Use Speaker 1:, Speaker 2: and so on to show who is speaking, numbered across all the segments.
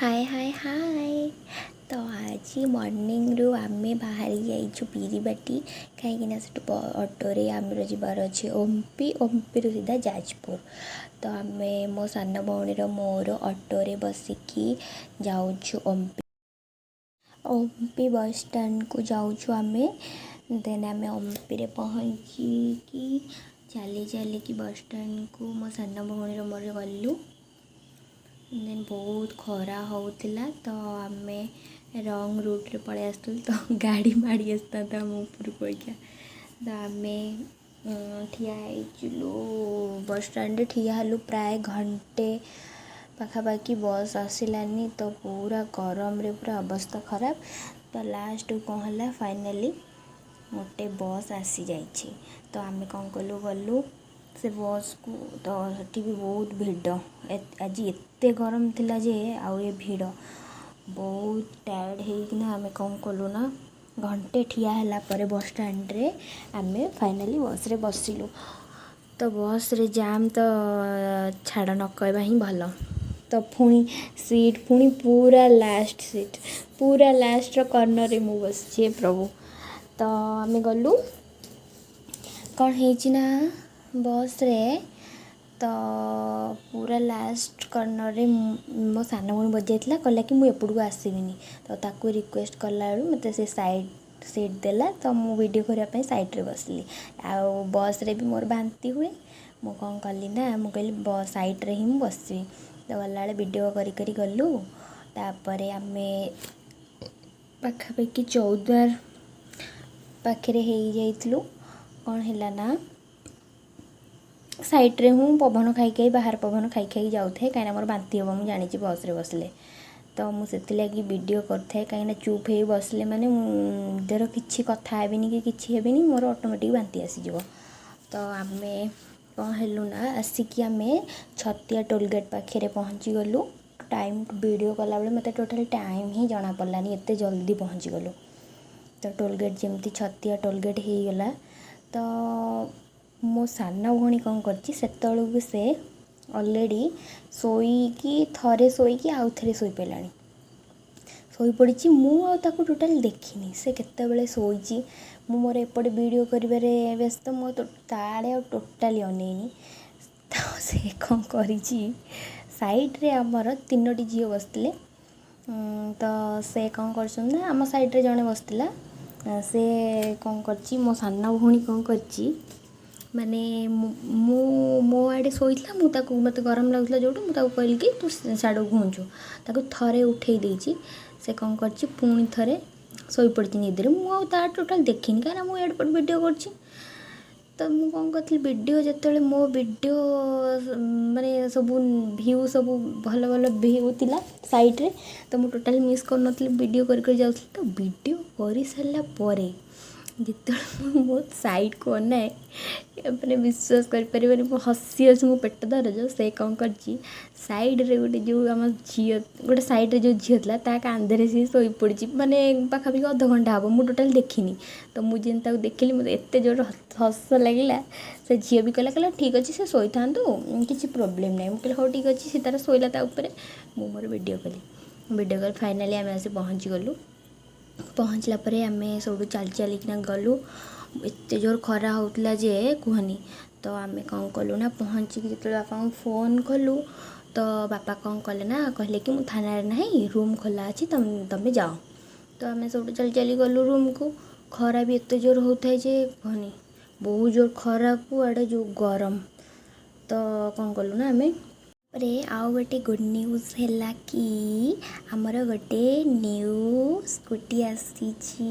Speaker 1: ହାଏ ହାଏ ହାଏ। ତ ଆଜି ମର୍ଣ୍ଣିଂରୁ ଆମେ ବାହାରି ଯାଇଛୁ ବିରିବାଟି, କାହିଁକିନା ସେଠୁ ଅଟୋରେ ଆମର ଯିବାର ଅଛି ଓମ୍ପି, ଓମ୍ପିରୁ ସିଧା ଯାଜପୁର। ତ ଆମେ ମୋ ସାନ ଭଉଣୀର ମୋର ଅଟୋରେ ବସିକି ଯାଉଛୁ ଓମ୍ପି, ଓମ୍ପି ବସ୍ ଷ୍ଟାଣ୍ଡକୁ ଯାଉଛୁ ଆମେ। ଦେନ୍ ଆମେ ଓମ୍ପିରେ ପହଞ୍ଚିକି ଚାଲି ଚାଲିକି ବସ୍ ଷ୍ଟାଣ୍ଡକୁ ମୋ ସାନ ଭଉଣୀର ମୋର ଗଲୁ। ଦେନ୍ ବହୁତ ଖରା ହେଉଥିଲା, ତ ଆମେ ରଙ୍ଗ ରୁଟ୍ରେ ପଳେଇ ଆସିଥିଲୁ, ତ ଗାଡ଼ି ମାଡ଼ି ଆସିଥାନ୍ତା ଆମ ଉପରକୁ ଅଇକା। ତ ଆମେ ଠିଆ ହେଇଥିଲୁ ବସ୍ ଷ୍ଟାଣ୍ଡରେ, ଠିଆ ହେଲୁ ପ୍ରାୟ ଘଣ୍ଟେ ପାଖାପାଖି, ବସ୍ ଆସିଲାନି। ତ ପୁରା ଗରମରେ ପୁରା ଅବସ୍ଥା ଖରାପ। ତ ଲାଷ୍ଟକୁ କ'ଣ ହେଲା, ଫାଇନାଲି ଗୋଟେ ବସ୍ ଆସିଯାଇଛି। ତ ଆମେ କ'ଣ କଲୁ, ଗଲୁ ସେ ବସ୍କୁ। ତ ସେଠି ବି ବହୁତ ଭିଡ଼। ଆଜି ଏତେ ଗରମ ଥିଲା ଯେ ଆଉ ଏ ଭିଡ଼, ବହୁତ ଟାୟାର୍ଡ଼ ହେଇକିନା ଆମେ କ'ଣ କଲୁ ନା, ଘଣ୍ଟେ ଠିଆ ହେଲା ପରେ ବସ୍ ଷ୍ଟାଣ୍ଡରେ ଆମେ ଫାଇନାଲି ବସ୍ରେ ବସିଲୁ। ତ ବସ୍ରେ ଜାମ୍ ତ ଛାଡ଼, ନ କହିବା ହିଁ ଭଲ। ତ ପୁଣି ସିଟ୍ ପୁଣି ପୁରା ଲାଷ୍ଟ ସିଟ୍, ପୁରା ଲାଷ୍ଟର କର୍ଣ୍ଣରରେ ମୁଁ ବସିଛି, ହେ ପ୍ରଭୁ। ତ ଆମେ ଗଲୁ, କ'ଣ ହେଇଛି ନା ବସ୍ରେ ତ ପୁରା ଲାଷ୍ଟ କର୍ଣ୍ଣରରେ ମୋ ସାନ ଭଉଣୀ ବସିଯାଇଥିଲା। କହିଲା କି ମୁଁ ଏପଟକୁ ଆସିବିନି। ତ ତାକୁ ରିକ୍ୱେଷ୍ଟ କଲାବେଳୁ ମୋତେ ସେ ସାଇଡ଼୍ ସିଟ୍ ଦେଲା। ତ ମୁଁ ଭିଡ଼ିଓ କରିବା ପାଇଁ ସାଇଡ଼୍ରେ ବସିଲି। ଆଉ ବସ୍ରେ ବି ମୋର ବାନ୍ତି ହୁଏ। ମୁଁ କ'ଣ କଲି ନା, ମୁଁ କହିଲି ସାଇଡ଼୍ରେ ହିଁ ମୁଁ ବସିବି। ତ ଗଲାବେଳେ ଭିଡ଼ିଓ କରି କରି ଗଲୁ। ତାପରେ ଆମେ ପାଖାପାଖି ଚୌଦ୍ୱାର ପାଖରେ ହେଇଯାଇଥିଲୁ। କ'ଣ ହେଲା ନା, ସାଇଡ଼୍ରେ ମୁଁ ପବନ ଖାଇ ଖାଇ, ବାହାର ପବନ ଖାଇ ଖାଇ ଯାଉଥାଏ, କାହିଁକିନା ମୋର ବାନ୍ତି ହେବ ମୁଁ ଜାଣିଛି ବସ୍ରେ ବସିଲେ। ତ ମୁଁ ସେଥିଲାଗି ଭିଡ଼ିଓ କରିଥାଏ, କାହିଁକିନା ଚୁପ୍ ହେଇ ବସିଲେ ମାନେ ମୁଁ ଧର କିଛି କଥା ହେବିନି କି କିଛି ହେବିନି, ମୋର ଅଟୋମେଟିକ୍ ବାନ୍ତି ଆସିଯିବ। ତ ଆମେ କ'ଣ ହେଲୁ ନା, ଆସିକି ଆମେ ଛତିଆ ଟୋଲଗେଟ୍ ପାଖରେ ପହଞ୍ଚିଗଲୁ। ଟାଇମ୍ ଭିଡ଼ିଓ କଲାବେଳେ ମୋତେ ଟୋଟାଲି ଟାଇମ୍ ହିଁ ଜଣାପଡ଼ିଲାନି, ଏତେ ଜଲ୍ଦି ପହଞ୍ଚିଗଲୁ। ତ ଟୋଲଗେଟ୍ ଯେମିତି ଛତିଆ ଟୋଲଗେଟ୍ ହେଇଗଲା, ତ ମୋ ସାନ ଭଉଣୀ କ'ଣ କରିଛି, ସେତେବେଳକୁ ସେ ଅଲରେଡ଼ି ଶୋଇକି, ଥରେ ଶୋଇକି ଆଉ ଥରେ ଶୋଇପଡ଼ିଲାଣି, ଶୋଇପଡ଼ିଛି। ମୁଁ ଆଉ ତାକୁ ଟୋଟାଲି ଦେଖିନି, ସେ କେତେବେଳେ ଶୋଇଛି। ମୁଁ ମୋର ଏପଟେ ଭିଡ଼ିଓ କରିବାରେ ବ୍ୟସ୍ତ, ମୁଁ ତା ଆଡ଼େ ଆଉ ଟୋଟାଲି ଅନେଇନି। ତ ସେ କ'ଣ କରିଛି, ସାଇଡ଼୍ରେ ଆମର ତିନୋଟି ଝିଅ ବସିଥିଲେ। ତ ସେ କ'ଣ କରିଛନ୍ତି ନା, ଆମ ସାଇଡ଼୍ରେ ଜଣେ ବସିଥିଲା, ସେ କ'ଣ କରିଛି, ମୋ ସାନ ଭଉଣୀ କ'ଣ କରିଛି, ମାନେ ମୁଁ ମୋ ଆଡ଼େ ଶୋଇଥିଲା। ମୁଁ ତାକୁ, ମୋତେ ଗରମ ଲାଗୁଥିଲା ଯେଉଁଠୁ, ମୁଁ ତାକୁ କହିଲି କି ତୁ ସିଆଡ଼କୁ ଘୁଞ୍ଚୁ। ତାକୁ ଥରେ ଉଠେଇ ଦେଇଛି, ସେ କ'ଣ କରିଛି, ପୁଣି ଥରେ ଶୋଇପଡ଼ିଛି ନିଦରେ। ମୁଁ ଆଉ ତା ଟୋଟାଲ୍ ଦେଖିନି, କାହିଁକିନା ମୁଁ ଇଆଡ଼େ ପଟେ ଭିଡ଼ିଓ କରୁଛି। ତ ମୁଁ କ'ଣ କରିଥିଲି, ଭିଡ଼ିଓ ଯେତେବେଳେ ମୋ ଭିଡ଼ିଓ ମାନେ ସବୁ ଭିଉ ସବୁ ଭଲ ଭଲ ଭିଉ ଥିଲା ସାଇଡ଼୍ରେ, ତ ମୁଁ ଟୋଟାଲି ମିସ୍ କରୁନଥିଲି, ଭିଡ଼ିଓ କରି କରି ଯାଉଥିଲି। ତ ଭିଡ଼ିଓ କରିସାରିଲା ପରେ ଯେତେବେଳେ ମୁଁ ମୋ ସାଇଡ଼୍କୁ ଅନାଏ, ମାନେ ବିଶ୍ୱାସ କରିପାରିବେନି, ମୁଁ ହସି ହସି ମୋ ପେଟ ଦରଜ। ସେ କ'ଣ କରିଛି, ସାଇଡ଼୍ରେ ଗୋଟେ ଯେଉଁ ଆମ ଝିଅ ଗୋଟେ ସାଇଡ଼୍ରେ ଯେଉଁ ଝିଅ ଥିଲା, ତା କାନ୍ଧରେ ସିଏ ଶୋଇପଡ଼ିଛି, ମାନେ ପାଖାପାଖି ଅଧଘଣ୍ଟା ହେବ। ମୁଁ ଟୋଟାଲି ଦେଖିନି। ତ ମୁଁ ଯେମିତି ତାକୁ ଦେଖିଲି, ମୋତେ ଏତେ ଜୋର ହସ ଲାଗିଲା। ସେ ଝିଅ ବି କହିଲା ଠିକ୍ ଅଛି, ସେ ଶୋଇଥାନ୍ତୁ, କିଛି ପ୍ରୋବ୍ଲେମ୍ ନାହିଁ। ମୁଁ କହିଲି ହଉ ଠିକ୍ ଅଛି। ସେ ତାର ଶୋଇଲା ତା ଉପରେ, ମୁଁ ମୋର ଭିଡ଼ିଓ କଲି। ଭିଡ଼ିଓ କଲି, ଫାଇନାଲି ଆମେ ଆସି ପହଞ୍ଚିଗଲୁ। ପହଞ୍ଚିଲା ପରେ ଆମେ ସବୁଠୁ ଚାଲି ଚାଲିକିନା ଗଲୁ। ଏତେ ଜୋର ଖରା ହେଉଥିଲା ଯେ କୁହନି। ତ ଆମେ କ'ଣ କଲୁ ନା, ପହଞ୍ଚିକି ଯେତେବେଳେ ବାପାଙ୍କୁ ଫୋନ୍ କଲୁ, ତ ବାପା କ'ଣ କଲେ ନା, କହିଲେ କି ମୁଁ ଥାନାରେ ନାହିଁ, ରୁମ୍ ଖୋଲା ଅଛି, ତମେ ଯାଅ। ତ ଆମେ ସବୁଠୁ ଚାଲି ଚାଲି ଗଲୁ ରୁମ୍କୁ। ଖରା ବି ଏତେ ଜୋର ହେଉଥାଏ ଯେ କୁହନି, ବହୁତ ଜୋର ଖରାକୁ ଆଡ଼େ ଯେଉଁ ଗରମ। ତ କ'ଣ କଲୁ ନା ଆମେ ତାପରେ ଆଉ ଗୋଟେ ଗୁଡ଼୍ ନ୍ୟୁଜ୍ ହେଲା କି ଆମର ଗୋଟେ ନ୍ୟୁ ସ୍କୁଟି ଆସିଛି,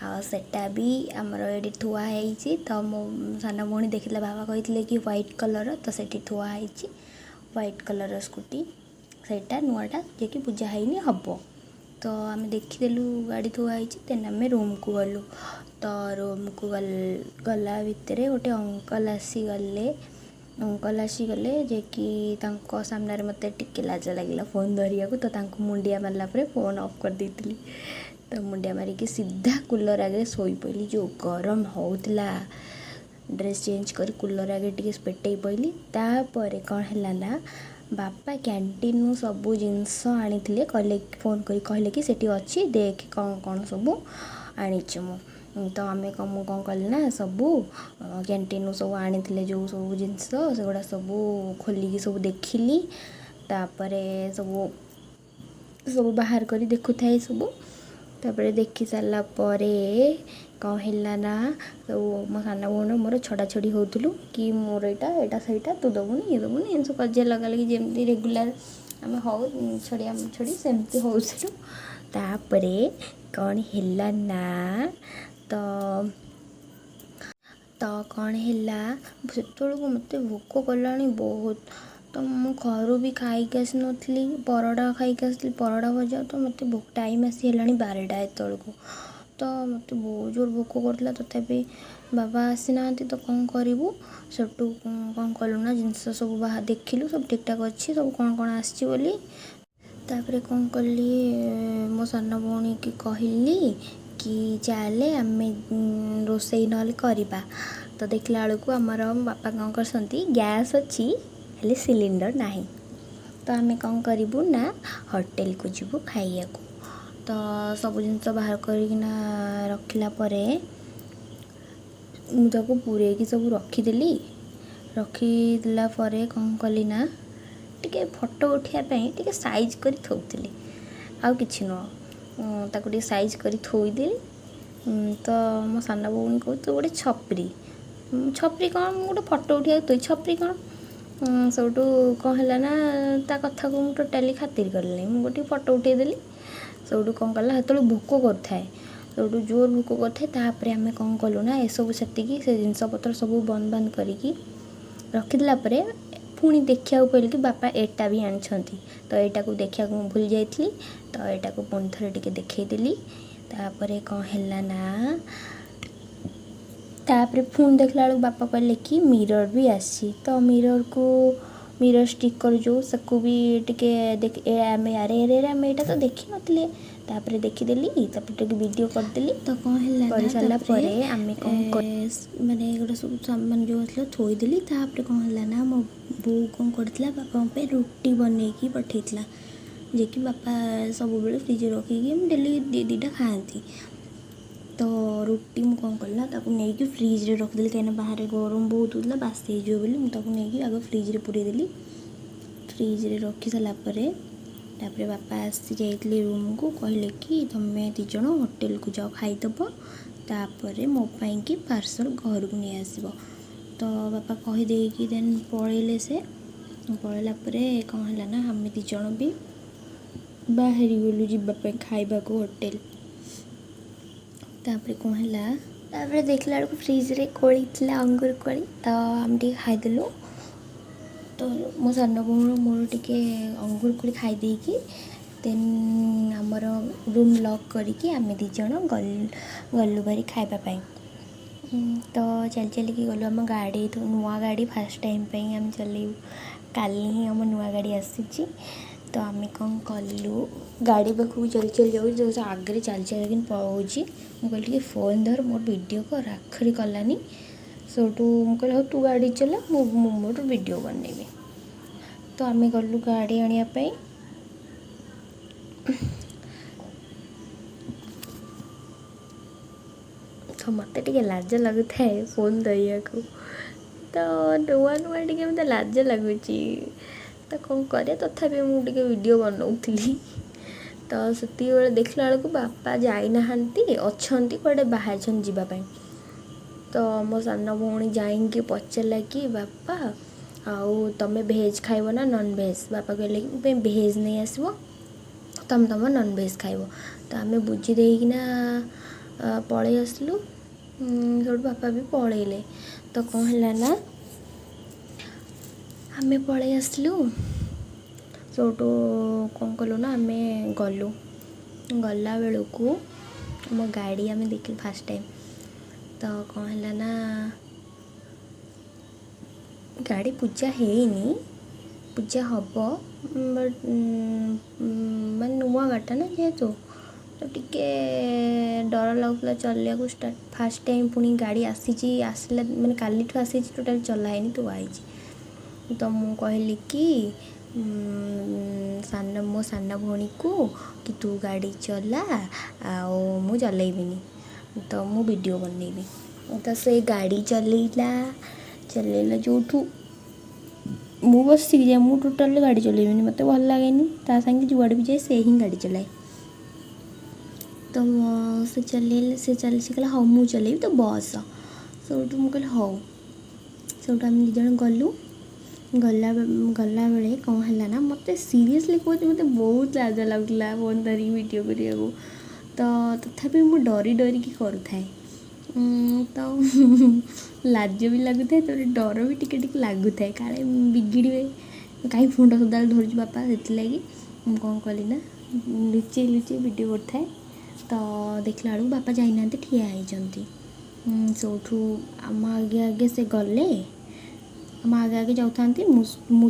Speaker 1: ଆଉ ସେଟା ବି ଆମର ଏଇଠି ଥୁଆ ହେଇଛି। ତ ମୋ ସାନ ଭଉଣୀ ଦେଖିଥିଲା, ବାବା କହିଥିଲେ କି ହ୍ୱାଇଟ୍ କଲର୍, ତ ସେଠି ଥୁଆ ହେଇଛି ହ୍ୱାଇଟ୍ କଲର୍ର ସ୍କୁଟି। ସେଇଟା ନୂଆଟା, ଯିଏକି ପୂଜା ହେଇନି, ହେବ। ତ ଆମେ ଦେଖିଦେଲୁ ଗାଡ଼ି ଥୁଆ ହେଇଛି। ଦେନ୍ ଆମେ ରୁମ୍କୁ ଗଲୁ। ତ ରୁମ୍କୁ ଗଲା ଭିତରେ ଗୋଟେ ଅଙ୍କଲ୍ ଆସିଗଲେ। ଅଙ୍କଲ୍ ଆସିଗଲେ ଯେ କି ତାଙ୍କ ସାମ୍ନାରେ ମୋତେ ଟିକେ ଲାଜ ଲାଗିଲା ଫୋନ୍ ଧରିବାକୁ। ତ ତାଙ୍କୁ ମୁଣ୍ଡିଆ ମାରିଲା ପରେ ଫୋନ୍ ଅଫ୍ କରିଦେଇଥିଲି। ତ ମୁଣ୍ଡିଆ ମାରିକି ସିଧା କୁଲର୍ ଆଗରେ ଶୋଇପଡ଼ିଲି। ଯେଉଁ ଗରମ ହେଉଥିଲା, ଡ୍ରେସ୍ ଚେଞ୍ଜ କରି କୁଲର୍ ଆଗରେ ଟିକେ ପେଟେଇ ପଡ଼ିଲି। ତାପରେ କ'ଣ ହେଲା ନା ବାପା କ୍ୟାଣ୍ଟିନ୍ରୁ ସବୁ ଜିନିଷ ଆଣିଥିଲେ, କହିଲେ, ଫୋନ୍ କରି କହିଲେ କି ସେଠି ଅଛି, ଦେଖେ କ'ଣ କ'ଣ ସବୁ ଆଣିଛି ମୁଁ। ତ ଆମେ କ'ଣ, ମୁଁ କ'ଣ କଲି ନା, ସବୁ କ୍ୟାଣ୍ଟିନ୍ରୁ ସବୁ ଆଣିଥିଲେ ଯେଉଁ ସବୁ ଜିନିଷ, ସେଗୁଡ଼ା ସବୁ ଖୋଲିକି ସବୁ ଦେଖିଲି। ତାପରେ ସବୁ ସବୁ ବାହାର କରି ଦେଖୁଥାଏ ସବୁ। ତାପରେ ଦେଖି ସାରିଲା ପରେ କ'ଣ ହେଲା ନା, ସବୁ ମୋ ସାନ ଭଉଣୀର ମୋର ଛଡ଼ା ଛଡ଼ି ହେଉଥିଲୁ କି ମୋର ଏଇଟା, ଏଇଟା, ସେଇଟା, ତୁ ଦେବୁନି, ଇଏ ଦେବୁନି, ଏମିତି ସବୁ କଜିଆ ଲଗାଲଗି ଯେମିତି ରେଗୁଲାର ଆମେ ହଉ ଛଡ଼ିଆ ଛଡ଼ି, ସେମିତି ହେଉଥିଲୁ। ତାପରେ କ'ଣ ହେଲା ନା, ତ ତ କ'ଣ ହେଲା, ସେତେବେଳକୁ ମୋତେ ଭୋକ କଲାଣି ବହୁତ। ତ ମୁଁ ଘରୁ ବି ଖାଇକି ଆସିନଥିଲି, ପରଟା ଖାଇକି ଆସିଥିଲି, ପରଟା ଭଜା। ତ ମୋତେ ଟାଇମ୍ ଆସି ହେଲାଣି 12ଟା ଏତେବେଳକୁ। ତ ମୋତେ ବହୁତ ଜୋର ଭୋକ କରୁଥିଲା, ତଥାପି ବାବା ଆସିନାହାନ୍ତି, ତ କ'ଣ କରିବୁ? ସେଠୁ କ'ଣ କଲୁ ନା, ଜିନିଷ ସବୁ ଦେଖିଲୁ, ସବୁ ଠିକ୍ଠାକ୍ ଅଛି, ସବୁ କ'ଣ କ'ଣ ଆସିଛି ବୋଲି। ତାପରେ କ'ଣ କଲି, ମୋ ସାନ ଭଉଣୀକି କହିଲି କି ଚାଲେ ଆମେ ରୋଷେଇ ନହେଲେ କରିବା। ତ ଦେଖିଲା ବେଳକୁ ଆମର ବାପା କ'ଣ କରିଛନ୍ତି, ଗ୍ୟାସ୍ ଅଛି ହେଲେ ସିଲିଣ୍ଡର ନାହିଁ। ତ ଆମେ କ'ଣ କରିବୁ ନା, ହୋଟେଲକୁ ଯିବୁ ଖାଇବାକୁ। ତ ସବୁ ଜିନିଷ ବାହାର କରିକିନା ରଖିଲା ପରେ ମୁଁ ତାକୁ ପୂରେଇକି ସବୁ ରଖିଦେଲି। ରଖିଦେଲା ପରେ କ'ଣ କଲି ନା, ଟିକେ ଫଟୋ ଉଠାଇବା ପାଇଁ ଟିକେ ସାଇଜ୍ କରି ଥୋଉଥିଲି, ଆଉ କିଛି ନୁହଁ। ତାକୁ ଟିକେ ସାଇଜ୍ କରି ଥୋଇଦେଲି। ତ ମୋ ସାନ ଭଉଣୀ କହୁଛି, ତୁ ଗୋଟେ ଛପ୍ରି। ଛପ୍ରି କ'ଣ? ମୁଁ ଗୋଟେ ଫଟୋ ଉଠାଇବାକୁ ତୁଇ ଛପ୍ରି କ'ଣ? ସେଇଠୁ କ'ଣ ହେଲା ନା, ତା କଥାକୁ ମୁଁ ଟୋଟାଲି ଖାତିର କଲିନି, ମୁଁ ଗୋଟେ ଫଟୋ ଉଠାଇଦେଲି। ସେଇଠୁ କ'ଣ କଲା, ସେତେବେଳେ ଭୋକ କରୁଥାଏ, ସେଇଠୁ ଜୋର ଭୋକ କରୁଥାଏ। ତାପରେ ଆମେ କ'ଣ କଲୁ ନା, ଏସବୁ ସେତିକି ସେ ଜିନିଷପତ୍ର ସବୁ ବନ୍ଦ ବାନ୍ଦ କରିକି ରଖିଦେଲା ପରେ ପୁଣି ଦେଖିବାକୁ ପାଇଲି କି ବାପା ଏଇଟା ବି ଆଣିଛନ୍ତି। ତ ଏଇଟାକୁ ଦେଖିବାକୁ ମୁଁ ଭୁଲି ଯାଇଥିଲି, ତ ଏଇଟାକୁ ପୁଣି ଥରେ ଟିକେ ଦେଖେଇଦେଲି। ତାପରେ କ'ଣ ହେଲା ନା, ତାପରେ ପୁଣି ଦେଖିଲା ବେଳକୁ ବାପା କହିଲେ କି ମିରର୍ ବି ଆସିଛି। ତ ମିରର୍କୁ, ମିରର୍ ଷ୍ଟିକର୍ ଯେଉଁ, ତାକୁ ବି ଟିକେ ଦେଖ ଆମେ, ଆରେ ଆରେ ଆରେ, ଆମେ ଏଇଟା ତ ଦେଖିନଥିଲେ। ତାପରେ ଦେଖିଦେଲି, ତାପରେ ଟିକେ ଭିଡ଼ିଓ କରିଦେଲି।
Speaker 2: ତ କ'ଣ ହେଲା ନା,
Speaker 1: କରିସାରିଲା
Speaker 2: ତାପରେ
Speaker 1: ପରେ ଆମେ କ'ଣ
Speaker 2: ମାନେ ଏଗୁଡ଼ା ସବୁ ସାମାନ ଯେଉଁ ଆସିଲା ଥୋଇଦେଲି। ତାପରେ କ'ଣ ହେଲା ନା, ମୋ ବୋଉ କ'ଣ କରିଥିଲା, ବାପାଙ୍କ ପାଇଁ ରୁଟି ବନେଇକି ପଠେଇଥିଲା, ଯିଏକି ବାପା ସବୁବେଳେ ଫ୍ରିଜ୍ରେ ରଖିକି ଡେଲି 2 2ଟା ଖାଆନ୍ତି। ତ ରୁଟି ମୁଁ କ'ଣ କଲି ନା, ତାକୁ ନେଇକି ଫ୍ରିଜ୍ରେ ରଖିଦେଲି, କାହିଁକିନା ବାହାରେ ଗରମ ବହୁତ ହେଉଥିଲା, ବାସି ହେଇଯିବ ବୋଲି ମୁଁ ତାକୁ ନେଇକି ଆଗ ଫ୍ରିଜ୍ରେ ପୁରେଇଦେଲି। ଫ୍ରିଜ୍ରେ ରଖି ସାରିଲା ପରେ ତାପରେ ବାପା ଆସି ଯାଇଥିଲେ ରୁମ୍କୁ, କହିଲେ କି ତୁମେ 2 ଜଣ ହୋଟେଲକୁ ଯାଅ, ଖାଇଦେବ, ତାପରେ ମୋ ପାଇଁକି ପାର୍ସଲ୍ ଘରକୁ ନେଇ ଆସିବ। ତ ବାପା କହିଦେଇକି ଦେନ୍ ପଳେଇଲେ। ସେ ପଳେଇଲା ପରେ କ'ଣ ହେଲା ନା, ଆମେ 2 ଜଣ ବି ବାହାରି ଗଲୁ ଯିବା ପାଇଁ ଖାଇବାକୁ ହୋଟେଲ। ତାପରେ କ'ଣ ହେଲା,
Speaker 1: ତାପରେ ଦେଖିଲା ବେଳକୁ ଫ୍ରିଜ୍ରେ କୋଳି ଥିଲା, ଅଙ୍ଗୁର କୋଳି। ତ ଆମେ ଟିକେ ଖାଇଦେଲୁ। ତ ମୋ ସାନ ଭଉଣୀର ମୋର ଟିକେ ଅଙ୍ଗୁର କୋଳି ଖାଇଦେଇକି ଦେନ୍ ଆମର ରୁମ୍ ଲକ୍ କରିକି ଆମେ 2 ଜଣ ଗଲୁ ଭାରି ଖାଇବା ପାଇଁ। ତ ଚାଲି ଚାଲିକି ଗଲୁ। ଆମ ଗାଡ଼ି ତ ନୂଆ ଗାଡ଼ି, ଫାର୍ଷ୍ଟ ଟାଇମ୍ ପାଇଁ ଆମେ ଚଲେଇବୁ, କାଲି ହିଁ ଆମ ନୂଆ ଗାଡ଼ି ଆସିଛି। ତ ଆମେ କ'ଣ କଲୁ, ଗାଡ଼ି ପାଖକୁ ଚାଲି ଚାଲି ଯାଉଛୁ, ସେ ଆଗରେ ଚାଲି ଚାଲିକି ପଳଉଛି। ମୁଁ କହିଲି ଟିକେ ଫୋନ୍ ଧର, ମୋର ଭିଡ଼ିଓ କର, ଆଖରି କଲାନି। ସେଇଠୁ ମୁଁ କହିଲି ହଉ ତୁ ଗାଡ଼ି ଚଲା, ମୁଁ ମୋର ଭିଡ଼ିଓ ବନେଇବି। ତ ଆମେ ଗଲୁ ଗାଡ଼ି ଆଣିବା ପାଇଁ। ତ ମୋତେ ଟିକେ ଲାଜ ଲାଗୁଥାଏ ଫୋନ୍ ଧରିବାକୁ, ତ ନୂଆ ନୂଆ ଟିକେ ମୋତେ ଲାଜ ଲାଗୁଛି, ତ କ'ଣ କରିବା? ତଥାପି ମୁଁ ଟିକେ ଭିଡ଼ିଓ ବନଉଥିଲି। ତ ସେତିକିବେଳେ ଦେଖିଲା ବେଳକୁ ବାପା ଯାଇନାହାନ୍ତି, ଅଛନ୍ତି, କୁଆଡ଼େ ବାହାରିଛନ୍ତି ଯିବା ପାଇଁ। ତ ମୋ ସାନ ଭଉଣୀ ଯାଇକି ପଚାରିଲା କି ବାପା, ଆଉ ତୁମେ ଭେଜ୍ ଖାଇବ ନା ନନ୍ ଭେଜ୍? ବାପା କହିଲେ କି ମୋ ପାଇଁ ଭେଜ୍ ନେଇ ଆସିବ, ତୁମେ ତୁମ ନନ୍ ଭେଜ୍ ଖାଇବ। ତ ଆମେ ବୁଝି ଦେଇକିନା ପଳେଇ ଆସିଲୁ। ସେଇଠୁ ବାପା ବି ପଳେଇଲେ। ତ କ'ଣ ହେଲା ନା, ଆମେ ପଳେଇ ଆସିଲୁ। ସେଇଠୁ କ'ଣ କଲୁ ନା, ଆମେ ଗଲୁ, ଗଲା ବେଳକୁ ଆମ ଗାଡ଼ି ଆମେ ଦେଖିଲୁ ଫାର୍ଷ୍ଟ ଟାଇମ୍। ତ କ'ଣ ହେଲା ନା, ଗାଡ଼ି ପୂଜା ହେଇନି, ପୂଜା ହେବ, ବଟ୍ ମାନେ ନୂଆ ଗାଡ଼ିଟା ନା ଯେହେତୁ, ତ ଟିକେ ଡର ଲାଗୁଥିଲା ଚଲେଇବାକୁ। ଷ୍ଟାର୍ଟ ଫାର୍ଷ୍ଟ ଟାଇମ୍ ପୁଣି ଗାଡ଼ି ଆସିଛି, ଆସିଲା ମାନେ କାଲିଠୁ ଆସିଛି, ଟୋଟାଲି ଚଲା ହେଇନି, ଥୁଆ ହେଇଛି। ତ ମୁଁ କହିଲି କି ସାନ ମୋ ସାନ ଭଉଣୀକୁ କି ତୁ ଗାଡ଼ି ଚଲା, ଆଉ ମୁଁ ଚଲେଇବିନି, ତ ମୁଁ ଭିଡ଼ିଓ ବନେଇବି। ତ ସେ ଗାଡ଼ି ଚଲେଇଲା ଚଲେଇଲା ଯେଉଁଠୁ ମୁଁ ବସିକି ଯାଏ। ମୁଁ ଟୋଟାଲି ଗାଡ଼ି ଚଲେଇବିନି, ମୋତେ ଭଲ ଲାଗେନି। ତା ସାଙ୍ଗେ ଯୁଆଡ଼େ ବି ଯାଏ, ସେ ହିଁ ଗାଡ଼ି ଚଲାଏ। ତ ସେ ଚଲେଇଲେ, ସେ ଚଲେଇ କହିଲା, ହଉ ମୁଁ ଚଲେଇବି, ତୁ ବସ। ସେଇଠୁ ମୁଁ କହିଲି ହଉ। ସେଇଠୁ ଆମେ ଦୁଇ ଜଣ ଗଲୁ। ଗଲାବେଳେ କ'ଣ ହେଲା ନା, ମୋତେ ସିରିୟସଲି କହୁଛି, ମୋତେ ବହୁତ ଲାଜ ଲାଗୁଥିଲା ଫୋନ୍ ଧରିକି ଭିଡ଼ିଓ କରିବାକୁ। ତ ତଥାପି ମୁଁ ଡରି ଡରିକି କରୁଥାଏ। ତ ଲାଜ ବି ଲାଗୁଥାଏ, ତାପରେ ଡର ବି ଟିକେ ଟିକେ ଲାଗୁଥାଏ, କାଳେ ବିଗିଡ଼ିବେ, କାହିଁ ଫୋନ୍ଟା ସଦାବେଳେ ଧରୁଛି ବାପା। ସେଥିଲାଗି ମୁଁ କ'ଣ କଲି ନା ଲୁଚେଇ ଲୁଚେଇ ଭିଡ଼ିଓ କରୁଥାଏ। ତ ଦେଖିଲା ବେଳକୁ ବାପା ଯାଇନାହାନ୍ତି, ଠିଆ ହେଇଛନ୍ତି। ସେଇଠୁ ଆମ ଆଗେ ଆଗେ ସେ ଗଲେ, ଆମ ଆଗେ ଆଗେ ଯାଉଥାନ୍ତି। ମୁଁ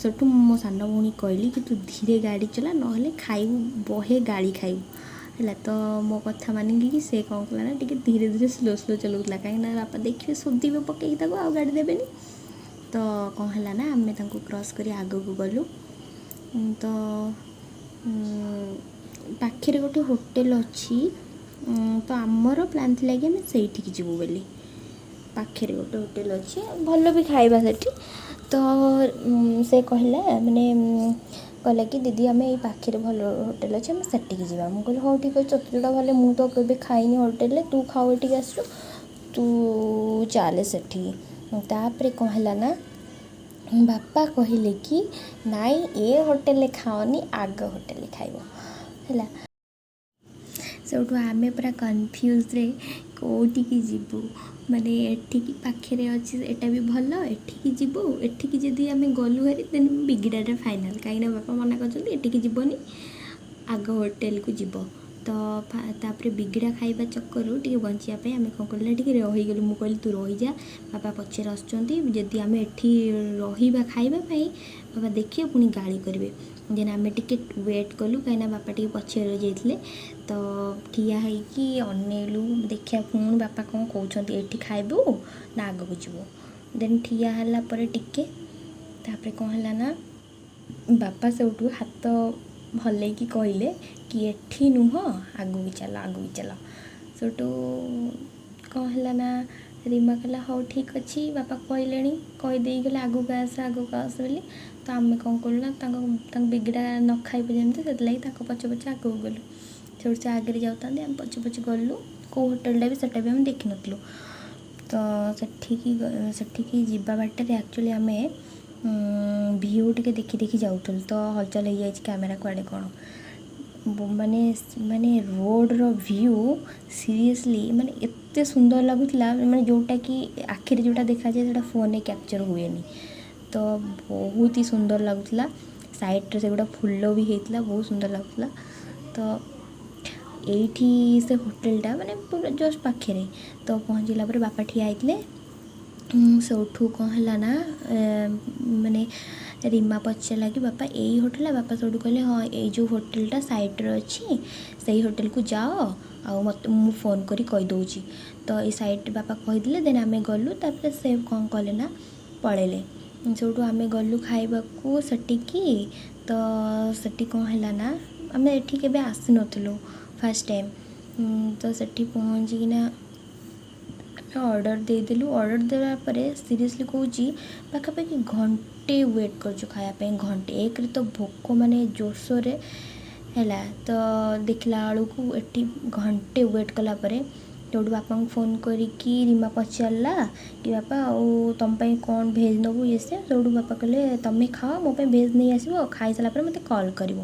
Speaker 1: ସେଠୁ ମୋ ସାନ ଭଉଣୀ କହିଲି କି ତୁ ଧୀରେ ଗାଡ଼ି ଚଲା, ନହେଲେ ଖାଇବୁ ବହେ ଗାଳି ଖାଇବୁ। ହେଲା, ତ ମୋ କଥା ମାନିକି ସେ କ'ଣ କଲା ନା ଟିକେ ଧୀରେ ଧୀରେ ସ୍ଲୋ ସ୍ଲୋ ଚଲାଉଥିଲା, କାହିଁକିନା ବାପା ଦେଖିବେ, ଶୋଧିବେ ପକେଇକି ତାକୁ, ଆଉ ଗାଡ଼ି ଦେବେନି। ତ କ'ଣ ହେଲା ନା ଆମେ ତାଙ୍କୁ କ୍ରସ୍ କରି ଆଗକୁ ଗଲୁ। ତ ପାଖରେ ଗୋଟେ ହୋଟେଲ୍ ଅଛି, ତ ଆମର ପ୍ଲାନ୍ ଥିଲା କି ଆମେ ସେଇଠିକି ଯିବୁ ବୋଲି। ପାଖରେ ଗୋଟେ ହୋଟେଲ୍ ଅଛି, ଭଲ ବି ଖାଇବା ସେଠି। ତ ସେ କହିଲା, ମାନେ କହିଲା କି ଦିଦି, ଆମେ ଏଇ ପାଖରେ ଭଲ ହୋଟେଲ୍ ଅଛି, ଆମେ ସେଠିକି ଯିବା। ମୁଁ କହିଲି ହଉ ଠିକ୍ ଅଛି, ତୋତେ ଯେଉଁଟା ଭଲ। ମୁଁ ତ କେବେ ଖାଇନି ହୋଟେଲରେ, ତୁ ଖାଉ ଏଠିକି ଆସିଛୁ, ତୁ ଚାଲେ ସେଠିକି। ତାପରେ କ'ଣ ହେଲା ନା ବାପା କହିଲେ କି ନାଇଁ, ଏ ହୋଟେଲରେ ଖାଅନି, ଆଗ ହୋଟେଲରେ ଖାଇବ। ହେଲା, ସେଇଠୁ ଆମେ ପୁରା କନଫ୍ୟୁଜ୍ରେ କେଉଁଠିକି ଯିବୁ। ମାନେ ଏଠିକି ପାଖରେ ଅଛି, ଏଇଟା ବି ଭଲ, ଏଠିକି ଯିବୁ? ଏଠିକି ଯଦି ଆମେ ଗଲୁ ଭାରି, ଦେନ୍ ବିଗିଡ଼ାଟା ଫାଇନାଲ୍, କାହିଁକିନା ବାପା ମନା କରିଛନ୍ତି ଏଠିକି ଯିବନି, ଆଗ ହୋଟେଲକୁ ଯିବ। ତ ତାପରେ ବିଗିଡ଼ା ଖାଇବା ଚକ୍କରରୁ ଟିକେ ବଞ୍ଚିବା ପାଇଁ ଆମେ କ'ଣ କଲୁ ନା ଟିକେ ରହିଗଲୁ। ମୁଁ କହିଲି ତୁ ରହିଯା, ବାପା ପଛରେ ଆସୁଛନ୍ତି, ଯଦି ଆମେ ଏଠି ରହିବା ଖାଇବା ପାଇଁ, ବାପା ଦେଖିବେ, ପୁଣି ଗାଳି କରିବେ। ଦେନ୍ ଆମେ ଟିକେ ୱେଟ୍ କଲୁ, କାହିଁକିନା ବାପା ଟିକେ ପଛରେ ରହିଯାଇଥିଲେ। ତ ଠିଆ ହେଇକି ଅନେଇଲୁ, ଦେଖିବା ପୁଣି ବାପା କ'ଣ କହୁଛନ୍ତି, ଏଠି ଖାଇବୁ ନା ଆଗକୁ ଯିବୁ। ଦେନ୍ ଠିଆ ହେଲା ପରେ ଟିକେ ତାପରେ କ'ଣ ହେଲା ନା ବାପା ସେଇଠୁ ହାତ ହଲେଇକି କହିଲେ କି ଏଠି ନୁହଁ, ଆଗକୁ ଚାଲ, ଆଗକୁ ଚାଲ। ସେଇଠୁ କ'ଣ ହେଲା ନା ରିମା କହିଲା ହଉ ଠିକ୍ ଅଛି, ବାପା କହିଲେଣି, କହିଦେଇ ଗଲେ ଆଗକୁ ଆସ, ଆଗକୁ ଆସ ବୋଲି। ତ ଆମେ କ'ଣ କଲୁ ନା ତାଙ୍କ ବିଗିଡ଼ା ନ ଖାଇବୁ ଯେମିତି, ସେଥିଲାଗି ତାଙ୍କ ପଛେ ପଛେ ଆଗକୁ ଗଲୁ। ସେଇଠୁ ସେ ଆଗରେ ଯାଉଥାନ୍ତି, ଆମେ ପଛେ ପଛେ ଗଲୁ। କେଉଁ ହୋଟେଲଟା ବି ସେଟା ବି ଆମେ ଦେଖିନଥିଲୁ। ତ ସେଠିକି ସେଠିକି ଯିବା ବାଟରେ ଆକ୍ଚୁଆଲି ଆମେ ଭିଉ ଟିକେ ଦେଖି ଦେଖି ଯାଉଥିଲୁ, ତ ହଲଚଲ ହେଇଯାଇଛି କ୍ୟାମେରା କୁଆଡ଼େ କ'ଣ। ମାନେ ରୋଡ଼ର ଭ୍ୟୁ ସିରିୟସଲି ମାନେ ଏତେ ସୁନ୍ଦର ଲାଗୁଥିଲା, ମାନେ ଯେଉଁଟାକି ଆଖିରେ ଯେଉଁଟା ଦେଖାଯାଏ, ସେଇଟା ଫୋନ୍ରେ କ୍ୟାପଚର୍ ହୁଏନି। ତ ବହୁତ ହି ସୁନ୍ଦର ଲାଗୁଥିଲା। ସାଇଡ଼୍ରେ ସେଗୁଡ଼ା ଫୁଲ ବି ହେଇଥିଲା, ବହୁତ ସୁନ୍ଦର ଲାଗୁଥିଲା। ତ ଏଇଠି ସେ ହୋଟେଲଟା ମାନେ ପୁରା ଜଷ୍ଟ ପାଖରେ। ତ ପହଞ୍ଚିଲା ପରେ ବାପା ଠିଆ ହେଇଥିଲେ। ସେଇଠୁ କ'ଣ ହେଲା ନା ମାନେ ରିମା ପଚାରିଲା କି ବାପା, ଏଇ ହୋଟେଲଟା? ବାପା ସେଇଠୁ କହିଲେ ହଁ, ଏଇ ଯେଉଁ ହୋଟେଲଟା ସାଇଡ଼୍ରେ ଅଛି, ସେଇ ହୋଟେଲକୁ ଯାଅ, ଆଉ ମୋତେ ମୁଁ ଫୋନ୍ କରି କହିଦେଉଛି। ତ ଏଇ ସାଇଡ଼୍ ବାପା କହିଦେଲେ, ଦେନ୍ ଆମେ ଗଲୁ। ତାପରେ ସେ କ'ଣ କଲେ ନା ପଳେଇଲେ। ସେଇଠୁ ଆମେ ଗଲୁ ଖାଇବାକୁ ସେଠିକି। ତ ସେଠି କ'ଣ ହେଲା ନା ଆମେ ଏଠି କେବେ ଆସିନଥିଲୁ, ଫାର୍ଷ୍ଟ ଟାଇମ୍। ତ ସେଠି ପହଞ୍ଚିକିନା ଆମେ ଅର୍ଡ଼ର ଦେଇଦେଲୁ। ଅର୍ଡ଼ର ଦେବା ପରେ ସିରିୟସଲି କହୁଛି, ପାଖାପାଖି ଘଣ୍ଟେ ୱେଟ୍ କରିଛୁ ଖାଇବା ପାଇଁ, ଘଣ୍ଟେ। ଏକରେ ତ ଭୋକ ମାନେ ଜୋରସୋରରେ ହେଲା, ତ ଦେଖିଲା ବେଳକୁ ଏଠି ଘଣ୍ଟେ ୱେଟ୍ କଲା ପରେ ସେଇଠୁ ବାପାଙ୍କୁ ଫୋନ୍ କରିକି ରିମା ପଚାରିଲା କି ବାପା, ଆଉ ତୁମ ପାଇଁ କ'ଣ ଭେଜ୍ ନେବୁ, ଇଏ ସିଏ। ସେଇଠୁ ବାପା କହିଲେ ତୁମେ ଖାଅ, ମୋ ପାଇଁ ଭେଜ୍ ନେଇ ଆସିବ, ଖାଇସାରିଲା ପରେ ମୋତେ କଲ୍ କରିବ।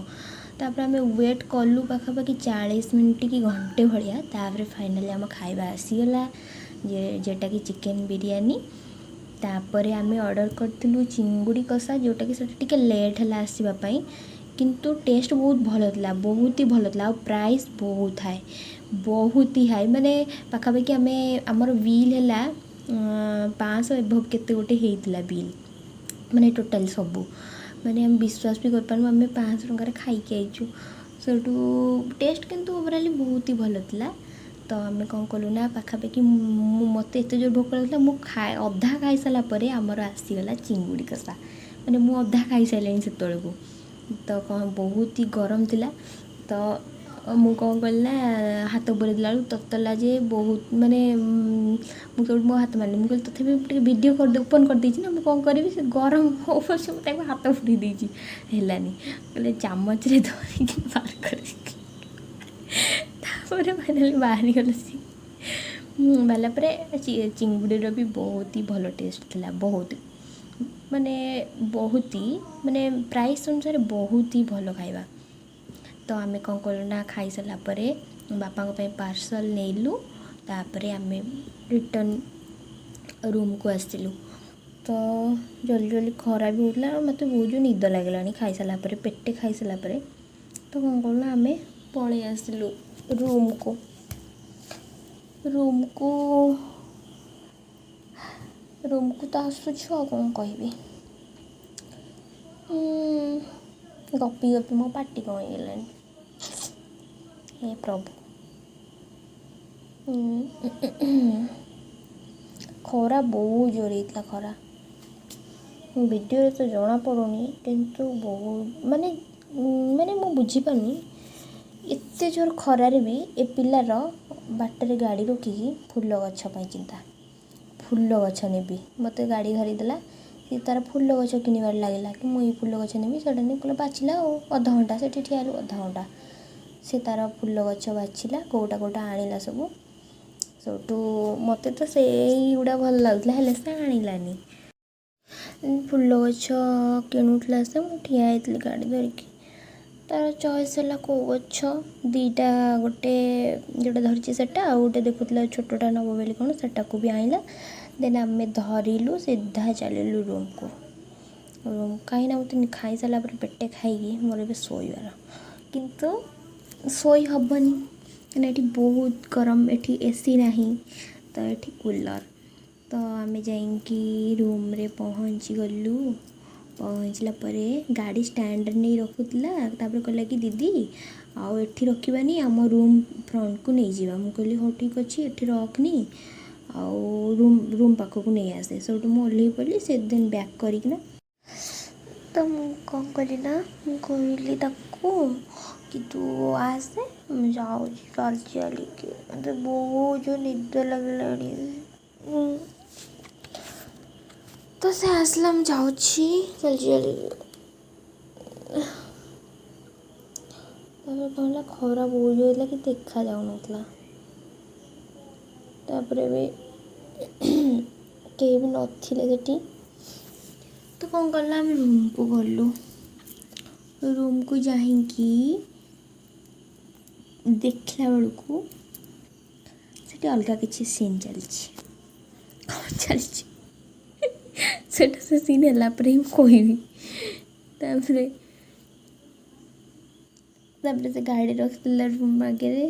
Speaker 1: ତାପରେ ଆମେ ୱେଟ୍ କଲୁ ପାଖାପାଖି 40 ମିନିଟ୍ କି ଘଣ୍ଟେ ଭଳିଆ। ତାପରେ ଫାଇନାଲି ଆମ ଖାଇବା ଆସିଗଲା, ଯେ ଯେଉଁଟାକି ଚିକେନ୍ ବିରିୟାନୀ। ତାପରେ ଆମେ ଅର୍ଡ଼ର କରିଥିଲୁ ଚିଙ୍ଗୁଡ଼ି କଷା, ଯେଉଁଟାକି ସେଇଟା ଟିକେ ଲେଟ୍ ହେଲା ଆସିବା ପାଇଁ, କିନ୍ତୁ ଟେଷ୍ଟ ବହୁତ ଭଲ ଥିଲା, ବହୁତ ହି ଭଲ ଥିଲା। ଆଉ ପ୍ରାଇସ୍ ବହୁତ ହାଇ, ବହୁତ ହି ହାଇ। ମାନେ ପାଖାପାଖି ଆମେ ଆମର ବିଲ୍ ହେଲା 500 ଏବଭ୍ କେତେ ଗୋଟେ ହେଇଥିଲା ବିଲ୍, ମାନେ ଟୋଟାଲ୍ ସବୁ। ମାନେ ଆମେ ବିଶ୍ୱାସ ବି କରିପାରୁନୁ, ଆମେ 500 ଟଙ୍କାରେ ଖାଇକି ଆଇଛୁ। ସେଇଠୁ ଟେଷ୍ଟ କିନ୍ତୁ ଓଭରାଲି ବହୁତ ହି ଭଲ ଥିଲା। ତ ଆମେ କ'ଣ କଲୁ ନା ପାଖାପାଖି ମୁଁ ମୋତେ ଏତେ ଜୋର ଭୋକ ଲାଗୁଥିଲା, ମୁଁ ଅଧା ଖାଇସାରିଲା ପରେ ଆମର ଆସିଗଲା ଚିଙ୍ଗୁଡ଼ି କଷା। ମାନେ ମୁଁ ଅଧା ଖାଇସାରିଲିଣି ସେତେବେଳକୁ। ତ କ'ଣ ବହୁତ ହି ଗରମ ଥିଲା। ତ ମୁଁ କ'ଣ କଲି ନା, ହାତ ପୁରେଇ ଦେଲା ବେଳକୁ ତତଲା ଯେ ବହୁତ, ମାନେ ମୁଁ ସେଇଠୁ ମୋ ହାତ ମାରିଲି। ମୁଁ କହିଲି ତଥାପି ଟିକେ ଭିଡ଼ିଓ କରିଦେ, ଓପନ୍ କରିଦେଇଛି ନା, ମୁଁ କ'ଣ କରିବି? ସେ ଗରମ ହଉ ପଛେ ମୁଁ ତାକୁ ହାତ ପୁରେଇ ଦେଇଛି, ହେଲାନି। କହିଲେ ଚାମଚରେ ଧରିକି ବାହାର କରିକି, ତାପରେ ଫାଇନାଲି ବାହାରିଗଲା ସିଏ। ବାହାରିଲା ପରେ ଚିଙ୍ଗୁଡ଼ିର ବି ବହୁତ ହି ଭଲ ଟେଷ୍ଟ ଥିଲା, ବହୁତ ମାନେ ବହୁତ ହି, ମାନେ ପ୍ରାଇସ୍ ଅନୁସାରେ ବହୁତ ହି ଭଲ ଖାଇବା। ତ ଆମେ କ'ଣ କଲୁ ନା, ଖାଇସାରିଲା ପରେ ବାପାଙ୍କ ପାଇଁ ପାର୍ସଲ୍ ନେଲୁ, ତାପରେ ଆମେ ରିଟର୍ନ ରୁମ୍କୁ ଆସିଲୁ। ତ ଜଲ୍ଦି ଜଲ୍ଦି, ଖରା ବି ହେଉଥିଲା ଆଉ ମୋତେ ବହୁତ ଜୋର ନିଦ ଲାଗିଲାଣି ଖାଇସାରିଲା ପରେ, ପେଟେ ଖାଇସାରିଲା ପରେ। ତ କ'ଣ କଲୁ ନା, ଆମେ ପଳେଇ ଆସିଲୁ ରୁମ୍କୁ। ରୁମ୍କୁ ତ ଆସୁଛୁ, ଆଉ କ'ଣ କହିବି? ଗପି ଗପି ମୋ ପାଟି କ'ଣ ହେଇଗଲାଣି, ହେ ପ୍ରଭୁ। ଖରା ବହୁତ ଜୋର ହେଇଥିଲା ଖରା, ଭିଡ଼ିଓରେ ତ ଜଣାପଡ଼ୁନି, କିନ୍ତୁ ବହୁତ ମାନେ ମୁଁ ବୁଝିପାରୁନି, ଏତେ ଜୋର ଖରାରେ ବି ଏ ପିଲାର ବାଟରେ ଗାଡ଼ି ରୋକିକି ଫୁଲ ଗଛ ପାଇଁ ଚିନ୍ତା, ଫୁଲ ଗଛ ନେବି। ମୋତେ ଗାଡ଼ି ଧରିଦେଲା, ସେ ତା'ର ଫୁଲ ଗଛ କିଣିବାରେ ଲାଗିଲା କି ମୁଁ ଏଇ ଫୁଲ ଗଛ ନେବି, ସେଇଟା ନେବି। କହିଲା ବାଛିଲା, ଆଉ ଅଧଘଣ୍ଟା ସେଠି ଠିଆ ହେଲୁ, ଅଧଘଣ୍ଟା ସେ ତା'ର ଫୁଲ ଗଛ ବାଛିଲା, କେଉଁଟା କେଉଁଟା ଆଣିଲା ସବୁ। ସେଇଠୁ ମୋତେ ତ ସେଇଗୁଡ଼ା ଭଲ ଲାଗୁଥିଲା, ହେଲେ ସେ ଆଣିଲାନି। ଫୁଲ ଗଛ କିଣୁଥିଲା ସେ, ମୁଁ ଠିଆ ହେଇଥିଲି ଗାଡ଼ି ଧରିକି। ତା'ର ଚଏସ୍ ହେଲା କେଉଁ ଗଛ ଦୁଇଟା, ଗୋଟେ ଯେଉଁଟା ଧରିଛି ସେଟା, ଆଉ ଗୋଟେ ଦେଖୁଥିଲା ଛୋଟଟା ନେବ ବୋଲି କ'ଣ, ସେଟାକୁ ବି ଆଣିଲା। ଦେନ୍ ଆମେ ଧରିଲୁ, ସିଧା ଚାଲିଲୁ ରୁମ୍କୁ। ରୁମ୍ କାହିଁକିନା ମୋତେ ଖାଇସାରିଲା ପରେ ପେଟେ ଖାଇକି ମୋର ଏବେ ଶୋଇବାର, କିନ୍ତୁ ଶୋଇ ହେବନି, କାହିଁକିନା ଏଠି ବହୁତ ଗରମ, ଏଠି ଏ ସି ନାହିଁ, ତ ଏଠି କୁଲର୍। ତ ଆମେ ଯାଇକି ରୁମ୍ରେ ପହଞ୍ଚିଗଲୁ। ପହଞ୍ଚିଲା ପରେ ଗାଡ଼ି ଷ୍ଟାଣ୍ଡରେ ନେଇ ରଖୁଥିଲା, ତାପରେ କହିଲା କି ଦିଦି ଆଉ ଏଠି ରଖିବାନି, ଆମ ରୁମ୍ ଫ୍ରଣ୍ଟକୁ ନେଇଯିବା। ମୁଁ କହିଲି ହଉ ଠିକ୍ ଅଛି, ଏଠି ରଖନି ଆଉ ରୁମ୍ ପାଖକୁ ନେଇ ଆସେ। ସେଇଠୁ ମୁଁ ଓହ୍ଲେଇ ପଡ଼ିଲି, ସେ ଦେନ୍ ବ୍ୟାକ୍ କରିକିନା। ତ ମୁଁ କ'ଣ କଲି ନା, ମୁଁ କହିଲି ତାକୁ କି ତୁ ଆସେ, ମୁଁ ଯାଉଛି ଚାଲି ଚାଲିକି, ମୋତେ ବହୁତ ଜୋର ନିଦ ଲାଗିଲାଣି। ତ ସେ ଆସିଲା, ମୁଁ ଯାଉଛି ଚାଲି ଚାଲିକି। ତାପରେ କ'ଣ ହେଲା, ଖରା ବହୁତ ଜୋର ହେଇଥିଲା କି ଦେଖା ଯାଉନଥିଲା, ତାପରେ ବି କେହି ବି ନଥିଲେ ସେଠି। ତ କ'ଣ କଲା, ଆମେ ରୁମ୍କୁ ଗଲୁ। ରୁମ୍କୁ ଯାଇକି ଦେଖିଲା ବେଳକୁ ସେଠି ଅଲଗା କିଛି ସିନ୍ ଚାଲିଛି। କ'ଣ ଚାଲିଛି ସେଟା ସେ ସିନ୍ ହେଲା ପରେ ହିଁ ମୁଁ କହିବି। ତାପରେ ସେ ଗାଡ଼ି ରଖିଥିଲା ରୁମ୍ ଆଗରେ।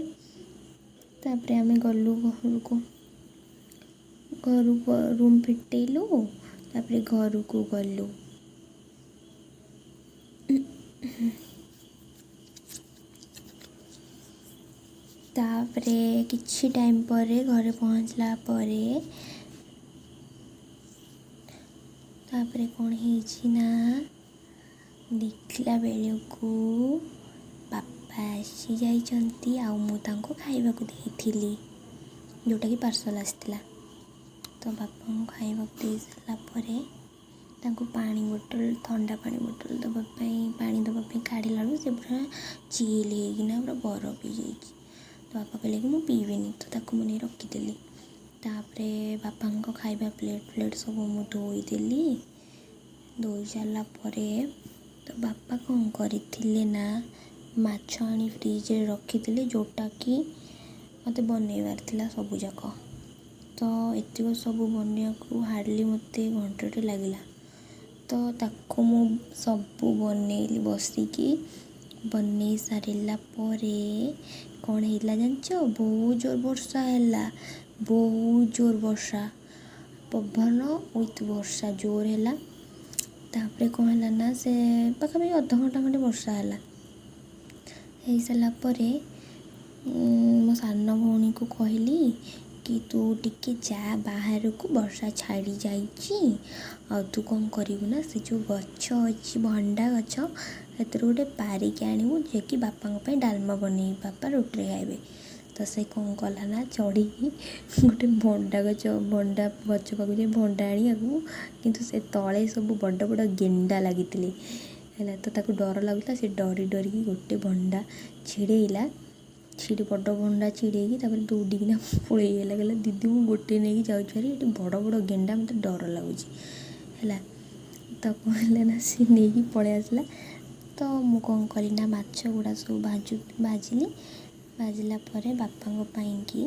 Speaker 1: ତାପରେ ଆମେ ଗଲୁ ଘରକୁ, ଘରୁ ରୁମ୍ ଫିଟେଇଲୁ, ତାପରେ ଘରକୁ ଗଲୁ। ତାପରେ କିଛି ଟାଇମ୍ ପରେ ଘରେ ପହଞ୍ଚିଲା ପରେ, ତାପରେ କ'ଣ ହେଇଛି ନା, ଦେଖିଲା ବେଳକୁ ବାପା ଆସିଯାଇଛନ୍ତି, ଆଉ ମୁଁ ତାଙ୍କୁ ଖାଇବାକୁ ଦେଇଥିଲି ଯେଉଁଟାକି ପାର୍ସଲ୍ ଆସିଥିଲା। ତ ବାପାଙ୍କୁ ଖାଇବାକୁ ଦେଇ ସାରିଲା ପରେ ତାଙ୍କୁ ପାଣି ବୋଟଲ୍, ଥଣ୍ଡା ପାଣି ବୋଟଲ୍ ଦେବା ପାଇଁ, ପାଣି ଦେବା ପାଇଁ କାଢ଼ିଲା ବେଳକୁ ସେ ପୁରା ଚିଲ୍ ହେଇକିନା ପୁରା ବରଫ ହେଇଯାଇଛି। ତ ବାପା କହିଲେ କି ମୁଁ ପିଇବିନି, ତ ତାକୁ ମୁଁ ନେଇ ରଖିଦେଲି। ତାପରେ ବାପାଙ୍କ ଖାଇବା ପ୍ଲେଟ୍ ଫ୍ଲେଟ୍ ସବୁ ମୁଁ ଧୋଇଦେଲି। ଧୋଇ ସାରିଲା ପରେ ତ ବାପା କ'ଣ କରିଥିଲେ ନା, ମାଛ ଆଣି ଫ୍ରିଜ୍ରେ ରଖିଥିଲେ, ଯେଉଁଟାକି ମୋତେ ବନେଇବାର ଥିଲା ସବୁଯାକ। ତ ଏତିକ ସବୁ ବନେଇବାକୁ ହାର୍ଡ଼ଲି ମୋତେ ଘଣ୍ଟାଟେ ଲାଗିଲା। ତ ତାକୁ ମୁଁ ସବୁ ବନେଇଲି ବସିକି। ବନେଇ ସାରିଲା ପରେ କ'ଣ ହେଇଥିଲା ଜାଣିଛ? ବହୁତ ଜୋର ବର୍ଷା ହେଲା, ବହୁତ ଜୋର ବର୍ଷା, ପବନ ୱିଥ୍ ବର୍ଷା ଜୋର ହେଲା। ତାପରେ କ'ଣ ହେଲା ନା, ସେ ପାଖାପାଖି ଅଧଘଣ୍ଟା ଖଣ୍ଡେ ବର୍ଷା ହେଲା। ହେଇସାରିଲା ପରେ ମୋ ସାନ ଭଉଣୀକୁ କହିଲି
Speaker 2: କି ତୁ ଟିକେ ଯା ବାହାରକୁ, ବର୍ଷା ଛାଡ଼ି ଯାଇଛି, ଆଉ ତୁ କ'ଣ କରିବୁ ନା ସେ ଯେଉଁ ଗଛ ଅଛି ଭଣ୍ଡା ଗଛ, ସେଥିରୁ ଗୋଟେ ପାରିକି ଆଣିବୁ, ଯିଏକି ବାପାଙ୍କ ପାଇଁ ଡାଲମା ବନେଇବି, ବାପା ରୁଟିରେ ଖାଇବେ। ତ ସେ କ'ଣ କଲା ନା ଚଢ଼ିକି ଗୋଟେ ଭଣ୍ଡା ଗଛ, ଭଣ୍ଡା ଗଛ ପାଖକୁ ଯାଇ ଭଣ୍ଡା ଆଣିବାକୁ, କିନ୍ତୁ ସେ ତଳେ ସବୁ ବଡ଼ ବଡ଼ ଗେଣ୍ଡା ଲାଗିଥିଲେ ହେଲା। ତ ତାକୁ ଡର ଲାଗୁଥିଲା, ସେ ଡରି ଡରିକି ଗୋଟେ ଭଣ୍ଡା ଛିଡ଼େଇଲା, ଛିଡ଼ି ବଡ଼ ଭଣ୍ଡା ଛିଡ଼େଇକି ତାପରେ ଦୌଡ଼ିକିନା ପଳେଇଗଲା। କହିଲା ଦିଦି ମୁଁ ଗୋଟେ ନେଇକି ଯାଉଛି ଭାରି, ଏଠି ବଡ଼ ବଡ଼ ଗେଣ୍ଡା, ମୋତେ ଡର ଲାଗୁଛି ହେଲା। ତ କ'ଣ ହେଲା ନା ସେ ନେଇକି ପଳେଇ ଆସିଲା। ତ ମୁଁ କ'ଣ କଲି ନା ମାଛ ଗୁଡ଼ା ସବୁ ଭାଜିଲି। ଭାଜିଲା ପରେ ବାପାଙ୍କ ପାଇଁକି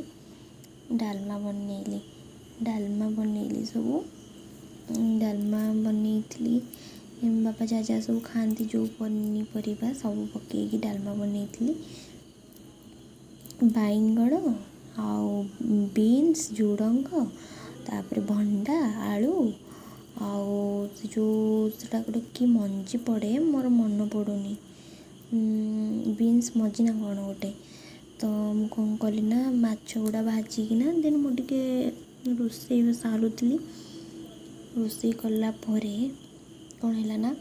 Speaker 2: ଡାଲମା ବନେଇଲି। ଡାଲମା ବନେଇଲି, ସବୁ ଡାଲମା ବନେଇଥିଲି। ବାପା ଯାହା ଯାହା ସବୁ ଖାଆନ୍ତି, ଯେଉଁ ପନିପରିବା ସବୁ ପକେଇକି ଡାଲମା ବନେଇଥିଲି। ବାଇଗଣ ଆଉ ବିନ୍ସ, ଝୁଡ଼ଙ୍ଗ, ତାପରେ ଭଣ୍ଡା, ଆଳୁ, ଆଉ ସେ ଯେଉଁ ସେଟା ଗୋଟେ କି ମଞ୍ଜି ପଡ଼େ, ମୋର ମନେ ପଡ଼ୁନି, ବିନ୍ସ ମଞ୍ଜି ନା କ'ଣ ଗୋଟେ। ତ ମୁଁ କ'ଣ କଲି ନା ମାଛ ଗୁଡ଼ା ଭାଜିକିନା ଦେନ୍ ମୁଁ ଟିକେ ରୋଷେଇ ସାରୁଥିଲି। ରୋଷେଇ କଲା ପରେ କ'ଣ ହେଲା ନା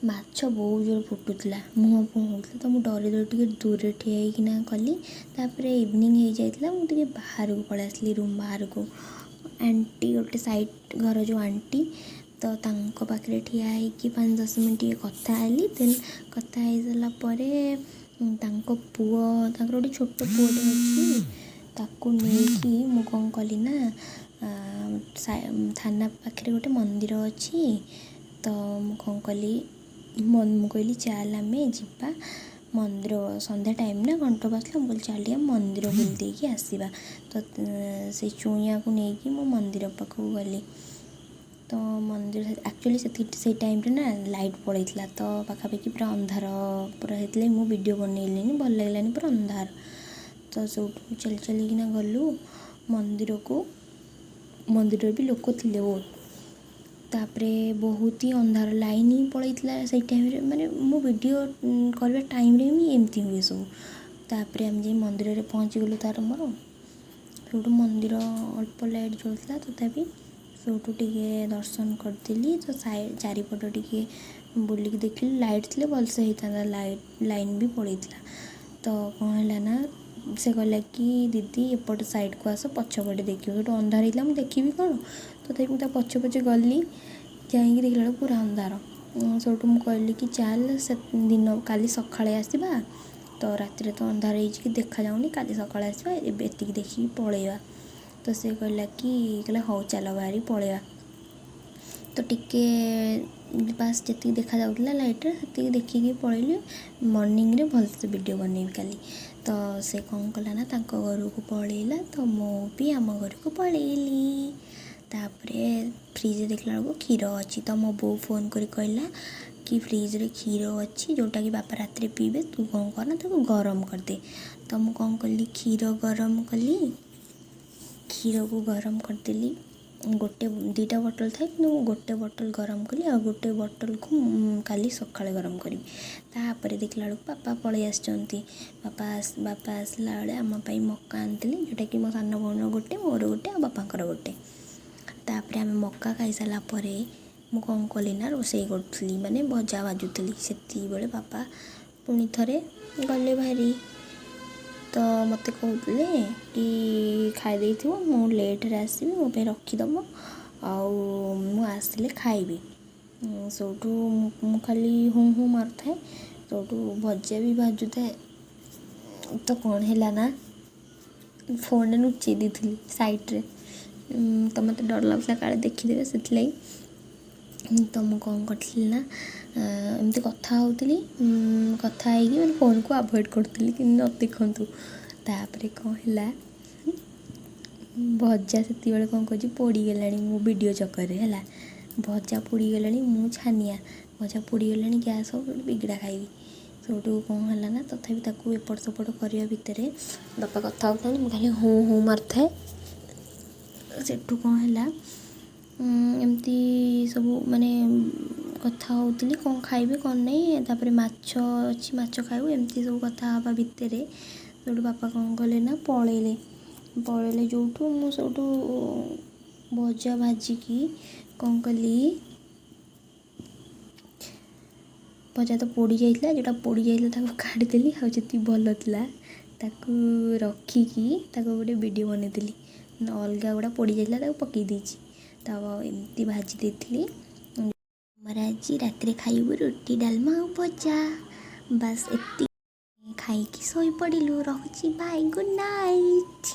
Speaker 2: ମାଛ ବହୁତ ଜୋର ଫୁଟୁଥିଲା, ମୁହଁ ଫୁହଁ ହେଉଥିଲା। ତ ମୁଁ ଡରି ଡରି ଟିକେ ଦୂରରେ ଠିଆ ହେଇକିନା କଲି। ତାପରେ ଇଭିନିଂ ହେଇଯାଇଥିଲା, ମୁଁ ଟିକେ ବାହାରକୁ ପଳେଇ ଆସିଲି, ରୁମ୍ ବାହାରକୁ। ଆଣ୍ଟି ଗୋଟେ ସାଇଡ଼୍ ଘର ଯେଉଁ ଆଣ୍ଟି, ତ ତାଙ୍କ ପାଖରେ ଠିଆ ହେଇକି 5-10 ମିନିଟ୍ ଟିକେ କଥା ହେଲି। ଦେନ୍ କଥା ହେଇସାରିଲା ପରେ ତାଙ୍କ ପୁଅ, ତାଙ୍କର ଗୋଟେ ଛୋଟ ପୁଅଟେ ଅଛି, ତାକୁ ନେଇକି ମୁଁ କ'ଣ କଲି ନା ଥାନା ପାଖରେ ଗୋଟେ ମନ୍ଦିର ଅଛି, ତ ମୁଁ କ'ଣ କଲି, ମୁଁ କହିଲି ଚାଲ ଆମେ ଯିବା ମନ୍ଦିର। ସନ୍ଧ୍ୟା ଟାଇମ୍ ନା, ଘଣ୍ଟ ବାଜୁଥିଲା। ମୁଁ କହିଲି ଚାଲ ଟିକେ ମନ୍ଦିର ବୁଲି ଦେଇକି ଆସିବା। ତ ସେଇ ଚୁଇଁଆକୁ ନେଇକି ମୁଁ ମନ୍ଦିର ପାଖକୁ ଗଲି। ତ ମନ୍ଦିର ଆକ୍ଚୁଆଲି ସେତିକି ସେଇ ଟାଇମ୍ରେ ନା ଲାଇଟ୍ ପଳେଇଥିଲା, ତ ପାଖାପାଖି ପୁରା ଅନ୍ଧାର ପୁରା ହେଇଥିଲା। ମୁଁ ଭିଡ଼ିଓ ବନେଇଲିନି, ଭଲ ଲାଗିଲାନି, ପୁରା ଅନ୍ଧାର। ତ ସେଇଠୁ ଚାଲି ଚାଲିକିନା ଗଲୁ ମନ୍ଦିରକୁ। ମନ୍ଦିରରେ ବି ଲୋକ ଥିଲେ ବହୁତ। ତାପରେ ବହୁତ ହି ଅନ୍ଧାର, ଲାଇନ୍ ହିଁ ପଳେଇଥିଲା ସେଇ ଟାଇମ୍ରେ, ମାନେ ମୁଁ ଭିଡ଼ିଓ କରିବା ଟାଇମ୍ରେ ହିଁ ଏମିତି ହୁଏ ସବୁ। ତାପରେ ଆମେ ଯାଇ ମନ୍ଦିରରେ ପହଞ୍ଚିଗଲୁ ତାର ମୋର। ସେଇଠୁ ମନ୍ଦିର ଅଳ୍ପ ଲାଇଟ୍ ଜଳୁଥିଲା, ତଥାପି ସେଇଠୁ ଟିକେ ଦର୍ଶନ କରିଦେଲି। ତ ଚାରିପଟ ଟିକେ ବୁଲିକି ଦେଖିଲି। ଲାଇଟ୍ ଥିଲେ ଭଲସେ ହେଇଥାନ୍ତା, ଲାଇନ୍ ବି ପଳେଇଥିଲା। ତ କ'ଣ ହେଲା ନା ସେ କହିଲା କି ଦିଦି ଏପଟ ସାଇଡ଼୍କୁ ଆସ, ପଛପଟେ ଦେଖିବ। ସେଇଠୁ ଅନ୍ଧାର ହେଇଥିଲା, ମୁଁ ଦେଖିବି କ'ଣ? ତଥାପି ମୁଁ ତା ପଛେ ପଛେ ଗଲି, ଯାଇକି ଦେଖିଲା ବେଳକୁ ପୁରା ଅନ୍ଧାର। ସେଇଠୁ ମୁଁ କହିଲି କି ଚାଲ ସେ ଦିନ କାଲି ସକାଳେ ଆସିବା, ତ ରାତିରେ ତ ଅନ୍ଧାର ହେଇଛି କି ଦେଖାଯାଉନି, କାଲି ସକାଳେ ଆସିବା, ଏବେ ଏତିକି ଦେଖିକି ପଳେଇବା। ତ ସେ କହିଲା କି, କହିଲା ହଉ ଚାଲ ବାହାରି ପଳେଇବା। ତ ଟିକେ ବାସ୍ ଯେତିକି ଦେଖାଯାଉଥିଲା ଲାଇଟ୍ରେ ସେତିକି ଦେଖିକି ପଳେଇଲି। ମର୍ଣ୍ଣିଂରେ ଭଲସେ ଭିଡ଼ିଓ ବନେଇବି କାଲି। ତ ସେ କ'ଣ କଲା ନା ତାଙ୍କ ଘରକୁ ପଳେଇଲା, ତ ମୁଁ ବି ଆମ ଘରକୁ ପଳେଇଲି। ତାପରେ ଫ୍ରିଜ୍ରେ ଦେଖିଲା ବେଳକୁ କ୍ଷୀର ଅଛି। ତ ମୋ ବୋଉ ଫୋନ୍ କରି କହିଲା କି ଫ୍ରିଜ୍ରେ କ୍ଷୀର ଅଛି, ଯେଉଁଟାକି ବାପା ରାତିରେ ପିଇବେ, ତୁ କ'ଣ କର ନା ତାକୁ ଗରମ କରିଦେ। ତ ମୁଁ କ'ଣ କଲି, କ୍ଷୀର ଗରମ କଲି। କ୍ଷୀରକୁ ଗରମ କରିଦେଲି। ଗୋଟେ ଦୁଇଟା ବଟଲ୍ ଥାଏ, କିନ୍ତୁ ମୁଁ ଗୋଟେ ବଟଲ୍ ଗରମ କଲି, ଆଉ ଗୋଟେ ବଟଲ୍କୁ କାଲି ସକାଳେ ଗରମ କରିବି। ତାପରେ ଦେଖିଲା ବେଳକୁ ବାପା ପଳେଇ ଆସିଛନ୍ତି। ବାପା ଆସିଲା ବେଳେ ଆମ ପାଇଁ ମକା ଆଣିଥିଲେ, ଯେଉଁଟାକି ମୋ ସାନ ଭଉଣୀର ଗୋଟେ, ମୋର ଗୋଟେ, ଆଉ ବାପାଙ୍କର ଗୋଟେ। ତାପରେ ଆମେ ମକା ଖାଇସାରିଲା ପରେ ମୁଁ କ'ଣ କଲି ନା ରୋଷେଇ କରୁଥିଲି, ମାନେ ଭଜା ଭାଜୁଥିଲି। ସେତିକିବେଳେ ବାପା ପୁଣି ଥରେ ଗଲେ ଭାରି। ତ ମୋତେ କହୁଥିଲେ କି ଖାଇ ଦେଇଥିବ, ମୁଁ ଲେଟ୍ରେ ଆସିବି, ମୋ ପାଇଁ ରଖିଦେବ, ଆଉ ମୁଁ ଆସିଲେ ଖାଇବି। ସେଇଠୁ ମୁଁ ଖାଲି ହୁଁ ହୁଁ ମାରୁଥାଏ, ସେଇଠୁ ଭଜା ବି ଭାଜୁଥାଏ। ତ କ'ଣ ହେଲା ନା ଫୋନ୍ଟା ଲୁଚେଇ ଦେଇଥିଲି ସାଇଡ଼୍ରେ। ତ ମୋତେ ଡର ଲାଗୁଥିଲା କାଳେ ଦେଖିଦେବେ, ସେଥିଲାଗି। ତ ମୁଁ କ'ଣ କରିଥିଲି ନା ଏମିତି କଥା ହେଉଥିଲି, କଥା ହେଇକି ମାନେ ଫୋନ୍କୁ ଆଭଏଡ଼୍ କରୁଥିଲି କି ନ ଦେଖନ୍ତୁ। ତାପରେ କ'ଣ ହେଲା, ଭଜା ସେତିକିବେଳେ କ'ଣ କରୁଛି ପୋଡ଼ିଗଲାଣି ମୋ ଭିଡ଼ିଓ ଚକରରେ ହେଲା। ଭଜା ପୋଡ଼ିଗଲାଣି, ମୁଁ ଛାନିଆ, ଭଜା ପୋଡ଼ିଗଲାଣି, ଗ୍ୟାସ୍ ସବୁ ବିଗିଡ଼ା ଖାଇବି। ସେଇଠୁ କ'ଣ ହେଲା ନା ତଥାପି ତାକୁ ଏପଟ ସେପଟ କରିବା ଭିତରେ ବାପା କଥା ହେଉଥାନ୍ତି, ମୁଁ ଖାଲି ହୁଁ ହୁଁ ମାରୁଥାଏ। ସେଠୁ କ'ଣ ହେଲା, ଏମିତି ସବୁ ମାନେ କଥା ହେଉଥିଲି, କ'ଣ ଖାଇବେ କ'ଣ ନାହିଁ, ତାପରେ ମାଛ ଅଛି ମାଛ ଖାଇବୁ, ଏମିତି ସବୁ କଥା ହେବା ଭିତରେ ସେଇଠୁ ବାପା କ'ଣ କଲେ ନା ପଳେଇଲେ। ପଳେଇଲେ ଯେଉଁଠୁ ମୁଁ ସେଇଠୁ ଭଜା ଭାଜିକି କ'ଣ କଲି, ଭଜା ତ ପୋଡ଼ି ଯାଇଥିଲା। ଯେଉଁଟା ପୋଡ଼ି ଯାଇଥିଲା ତାକୁ କାଢ଼ିଦେଲି, ଆଉ ଯେତିକି ଭଲ ଥିଲା ତାକୁ ରଖିକି ତାକୁ ଗୋଟେ ଭିଡ଼ିଓ ବନେଇଦେଲି। ଅଲଗା ଗୁଡ଼ା ପୋଡ଼ି ଯାଇଥିଲା, ତାକୁ ପକାଇ ଦେଇଛି। ତ ଏମିତି ଭାଜି ଦେଇଥିଲି। ଆମର ଆଜି ରାତିରେ ଖାଇବୁ ରୁଟି, ଡାଲମା ଆଉ ଭଜା, ବାସ୍ ଏତିକି ଖାଇକି ଶୋଇପଡ଼ିଲୁ। ରହୁଛି, ବାଏ, ଗୁଡ଼୍ ନାଇଟ୍।